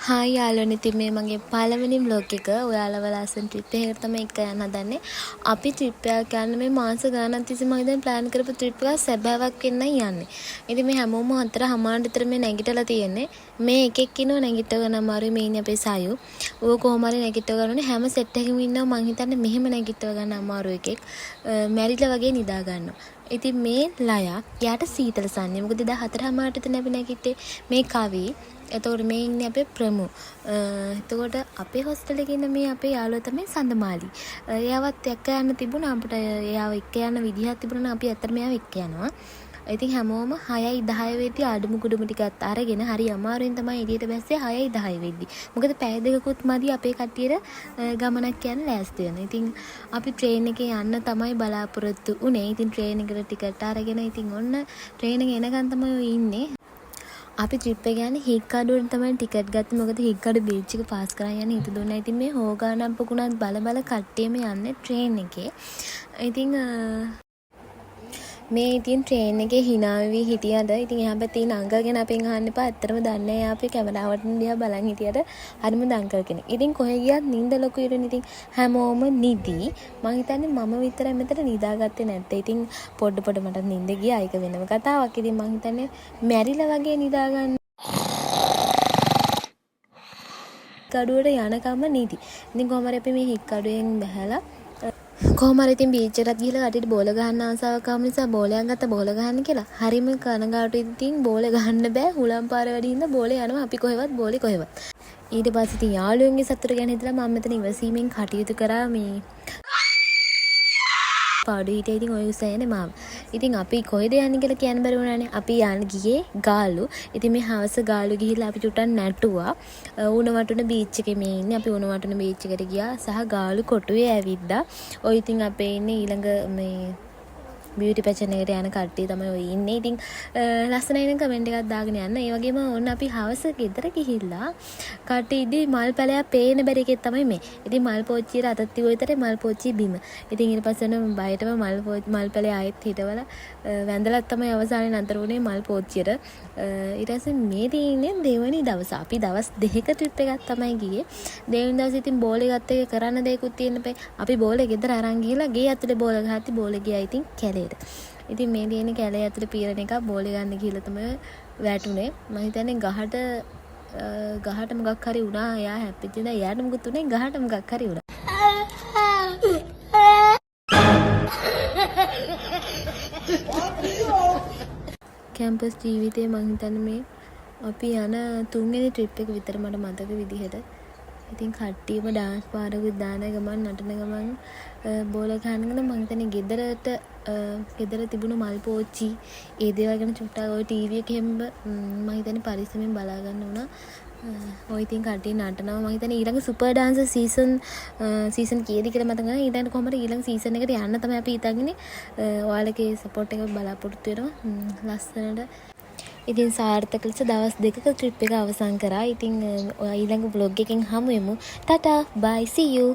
Hi යාළුවනේ, ඉතින් මේ මගේ පළවෙනි ව්ලොග් එක. ඔයාලව ලස්සන ට්‍රිප් එකකට තමයි එක්ක යන්න හදන්නේ. අපි ට්‍රිප් එකක් යන්න මේ මාස ගාණක් තිස්සේ මම හිතන්නේ ප්ලෑන් කරපු ට්‍රිප් එකක් සැබෑවක් වෙන්නයි යන්නේ. ඉතින් මේ හැමෝම 4:30ට විතර මේ නැගිටලා තියෙන්නේ. මේ එකෙක් ඉන්නවා නැගිටව ගන්න අමාරුයි. මේ ඉන්නේ අපේ සයු. ඌ කොහොම හරි නැගිටව ගන්න ඕනේ. හැම සෙට් එකකම ඉන්නවා මං හිතන්නේ මෙහෙම නැගිටව ගන්න අමාරු එකෙක්. මැරිලා වගේ නිදා ගන්නවා. ඉතින් මේ ලයා, එයාට සීතල සන්නේ. මොකද එදා 4:30ට විතර අපි නැගිට්ටේ. මේ කවි. එතකොට මේ ඉන්නේ අපේ ප්‍රමු. එතකොට අපේ හොස්ටල් එකේ ඉන්න මේ අපේ යාළුවා තමයි සඳමාලි. එයාවත් එක්ක යන්න තිබුණා අපිට. එයාව එක්ක යන්න විදිහක් තිබුණා නම් අපි ඇත්තටම එයාව එක්ක යනවා. ඉතින් හැමෝම 6:10 වෙද්දි අඩුම කුඩුම ටිකත් අරගෙන හරි අමාරුවෙන් තමයි එළියට බැස්සේ 6:10 වෙද්දි. මොකද පැය දෙකකුත් මදි අපේ කට්ටියට ගමනක් යන්න ලෑස්ති වෙන්න. ඉතින් අපි ට්‍රේන් එකේ යන්න තමයි බලාපොරොත්තු වුණේ. ඉතින් ට්‍රේන් එකට ටිකට් අරගෙන ඉතින් ඔන්න ට්‍රේන් එක එනකන් තමයි ඔය ඉන්නේ. අපි ට්‍රිප් එක යන්නේ හික්කඩුවට තමයි ටිකට් ගත්තේ. මොකද හික්කඩු බීච් එක පාස් කරන් යන්න හිත දුන්නා. ඉතින් මේ හෝගානම් පොකුණත් බල බල කට්ටියම යන්නේ ට්‍රේන් එකේ. ඉතින් මේ ඉතින් ට්‍රේන් එකේ හිනා වෙවි හිටියට, ඉතින් එහා පැත්තේ ඉන්න අංකල් ගැන අපෙන් අහන්න එපා. ඇත්තටම දන්නේ නෑ එයා අපේ කැමරාවට දිහා බලන් හිටියට හරිම හොඳ අංකල් කෙනෙක්. ඉතින් කොහෙ ගියත් නින්ද ලොකු ඉරුනේ. ඉතින් හැමෝම නිදි. මං හිතන්නේ මම විතරයි මෙතන නිදාගත්තේ නැත්තේ. ඉතින් පොඩ පොඩ මටත් නින්ද ගියා. ඒක වෙනම කතාවක්. ඉතින් මං හිතන්නේ මැරිලා වගේ නිදා ගන්න. හික්කඩුවට යනකම්ම නිදි. ඉතින් කොහොම හරි අපි මේ හික්කඩුවෙන් බැහැලා කොහොම හරි ඉතින් බීච් එකටත් ගිහලා කට්ටියට බෝල ගහන්න ආසාවක් ආව නිසා බෝලයක් ගත්තා බෝල ගහන්න කියලා. හරිම කනගාටුයි, ඉතින් බෝල ගහන්න බෑ. හුලම් පාර වැඩි හින්දා බෝලේ යනවා අපි කොහෙවත් බෝලේ කොහෙවත්. ඊට පස්සේ ඉතින් යාළුවන්ගේ සතුට ගැන හිතලා මම මෙතන ඉවසීමෙන් කටයුතු කරා. මේ පාඩු හිටියා, ඉතින් ඔය උසයනේ මාව. ඉතින් අපි කොහෙද යන්නේ කියලා කියන්න බැරි වුණානේ. අපි යන්න ගියේ ගාලු. ඉතින් මේ හවස ගාලු ගිහිල්ලා අපි චුට්ටක් නැටුවා. උණවටුන බීච් එකේ මේ ඉන්නේ. අපි උණවටුන බීච් එකට ගියා සහ ගාලු කොටුවේ ඇවිද්දා. ඔය ඉතින් අපේ ඉන්නේ ඊළඟ මේ බියුටි පැචන් එකට යන කට්ටිය තමයි ඔය ඉන්නේ. ඉතින් ලස්සනයි නම් කමෙන්ට් එකක් දාගෙන යන්න. ඒ වගේම ඔන්න අපි හවස ගෙදර ගිහිල්ලා කට්ටිය ඉද්දි මල් පැලයක් පේන බැරි එකේ තමයි මේ. ඉතින් මල් පෝච්චියට අතක් තිබ්බ විතරේ මල් පෝච්චිය බිම. ඉතින් ඊට පස්සේ ඔන්න බයටම මල් පැලේ ආයෙත් හිටවලා වැඳලත් තමයි අවසානයේ නතර වුණේ මල් පෝච්චියට. ඊට පස්සේ මේ තියෙන්නේ දෙවනි දවස. අපි දවස් 2ක ට්‍රිප් එකක් තමයි ගියේ. දෙවෙනි දවසේ ඉතින් බෝලේ ගත්ත එක කරන්න දෙයක්වත් තියෙන්න එපා. අපි බෝලේ ගෙදර අරන් ගිහලා ගේ ඇතුලේ බෝල ගහද්දි බෝලේ ගියා ඉතින් කැලේට. ඉතින් මේ තියෙන කැලේ ඇතුලේ පීරන එක බෝලේ ගන්න ගිහලා තමයි වැටුනේ. මං හිතන්නේ ගහට ගහට මොකක් හරි වුණා. එයා හැප්පිච්ච ඉඳන් එයාට මොකුත් වුණේ, ගහට මොකක් හරි වුණා. කැම්පස් ජීවිතේ මං හිතන්නේ මේ අපි යන තුන්වෙනි ට්‍රිප් එක විතර මට මතක විදිහට. ඉතින් කට්ටියම ඩාන්ස් පාරකුත් දාන ගමන්, නටන ගමන්, බෝල ගහන ගමන් මං හිතන්නේ ගෙදරට ගෙදර තිබුණු මල් පෝච්චි ඒ දේවල් ගැන චුට්ටක් ඔය ටීවී එකේ එහෙම මං හිතන්නේ පරිස්සමෙන් බලා ගන්න වුණා. ඔය ඉතින් කට්ටිය නටනවා. මං හිතන්නේ ඊළඟ සුපර් ඩාන්සර් සීසන් සීසන් කීයද කියලා මතක නැහැ. ඊළඟට කොහොම හරි ඊළඟ සීසන් එකට යන්න තමයි අපි හිතන් ඉන්නේ. ඔයාලගේ සපෝට් එක බලාපොරොත්තු වෙනවා ලස්සනට. ඉතින් සාර්ථක ලෙස දවස් 2ක ට්‍රිප් එක අවසන් කරා. ඉතින් ඔයා ඊළඟ ව්ලොග් එකෙන් හමු වෙමු. Ta-ta, bye, see you.